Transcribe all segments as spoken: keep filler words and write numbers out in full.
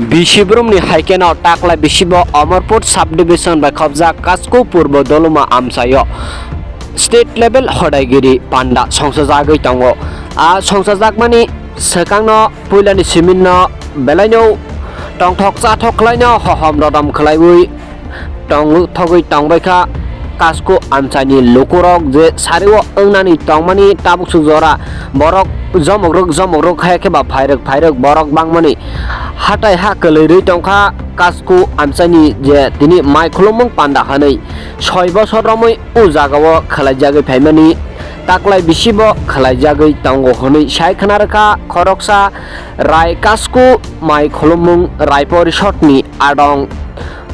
Bisi brumni hai kheno taklai bisibo Amarpur subdivision bai khobjak Kasku Purbo Doloma amchaio state level hodaigiri panda songsajagwi tongo. A songsajakmani swkangno puilani siminno belaino tongthok chathok khlaino hohom rodom khlaiwi tong thogwi tongbaikha Kasku amchaini lukurok je sario wngnani tongmani tabuksuk jora borok jomokrok jomokrok hai khe ba phairok phairok borok bangmani hatai ha kwlwi rwi tongkha Kasku amchaini je tini mai khulumung panda hwnwi soi bosor romwi o jagao khwlaijagwi phaimani taklai bisibo khwlaijagwi tongo hwnwi sai khna rwkha khoroksa Rai Kasku mai khulumung Rai Porishodni adong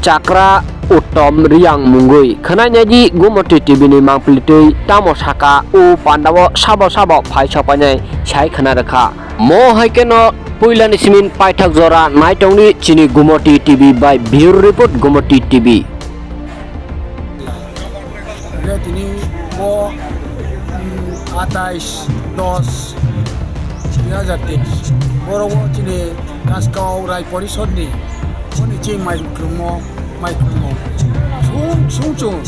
Chakra Uttom Riyang mungwi khwnai naidi Gumoti T V ni mangpili twi tamo saka o pandao sabo sabo phai sopainai sai khna rwkha. Mo hai kheno puilani simin paithak jora naitongni chini Gumoti T V bai Bureau Report Gumoti T V. Hingke tini bo, mm, atais dos dui hazar teis. Boro o chini Kaskau Rai Porishodni boni chini mai khulummo, mai khulummo. Sung, sung chung,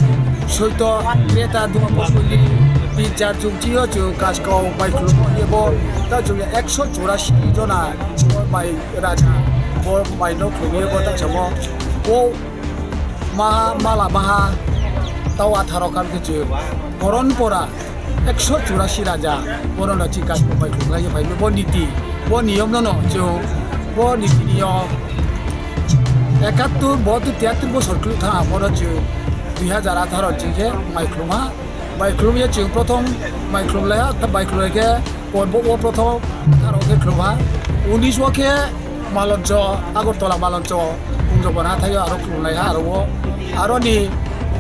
soito, Kreta, Duma, Bosoli, tin char chung chio chung Kaskau mai khulummo. Ye bo ta chung ekso churasi jona bo mai raja, bo mai no khulumye bo ta samo. Bo Maha, mala maha, tau atharo khan khe chwng. Poron pora, ekso churasi raja, bono no chika bai khulai phai bo niti, bo niyom no no chwng, bo niti niyom. Ekattur, bo tu tiattur bosor khlu tha, bono chwng dui hazar atharo chwng khe mai khuluma, mai khulum ye chwng prothom mai khulum lai ha, mai khulai khe Pon bo o prothom tharo khe khulumha. Unis o khe Maloncho, Agartala Maloncho, Pungjobana thaio aro khulumlai ha aro o. Aro ni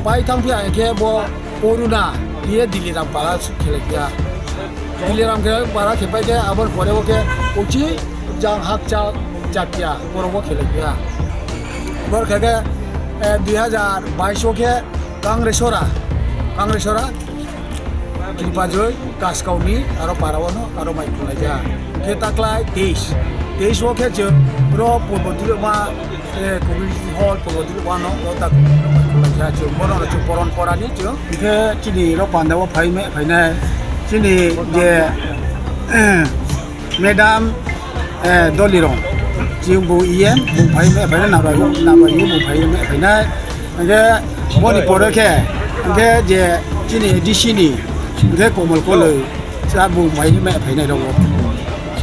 pai thang phiya khe bo Oruna, biye Diliram para khelai phiya. Diliram khe para khe pai khe aboni pore o khe uchi jang hakcha chatia borok o khelai phiya. Bor khe khe, eh, dui hazar bais o khe Kangresora, Kangresora, Tripajoi, Kaskauni, aro Parawano, aro mai khulai ja. Khe taklai teis. Teis o khe chwng ro Purbo Diloma, eh, community hall Purbo Diloma no, ro tak mai khulai ja chwng. Bono no chwng poron porani chwng. Khe chini ro panda o phai me, phainai. Chini je, eh, Madam, eh, Dolirong, chini bo E M, bo phai me phainai, nabai, nabai bo phai me phainai. Hingke boni pore khe, hingke je chini D C ni, hingke Komol Koloi, sa bo phai me phainai rogo.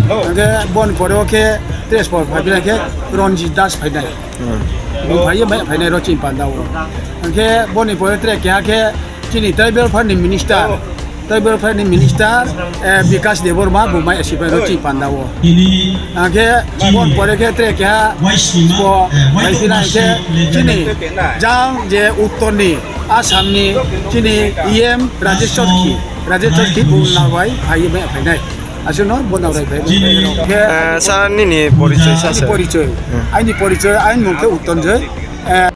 Hingke boni pore o khe transport phai khe Ranjit Das phainai. Bo phai me phainai ro chini panda o. Hingke boni pore tre keha khe chini tribal affairs ni minister. Tribal Affairs ni Minister, eh, Bikash Debbarma bo mai asipai ro chini panda o. Hingke bon pore khe tre keha bo mai phina hingke chini jang je uttor ni Assam ni chini E M Rajesh Chorki, Rajesh Chorki bo nabai phai mai phainai. Aswkno bo nabai phai. Hingke, eh, sir, nini porichoi sa ani sir? Porichoi. Hmm. Ani porichoi, ani mung khe Uttonjoi. Eh,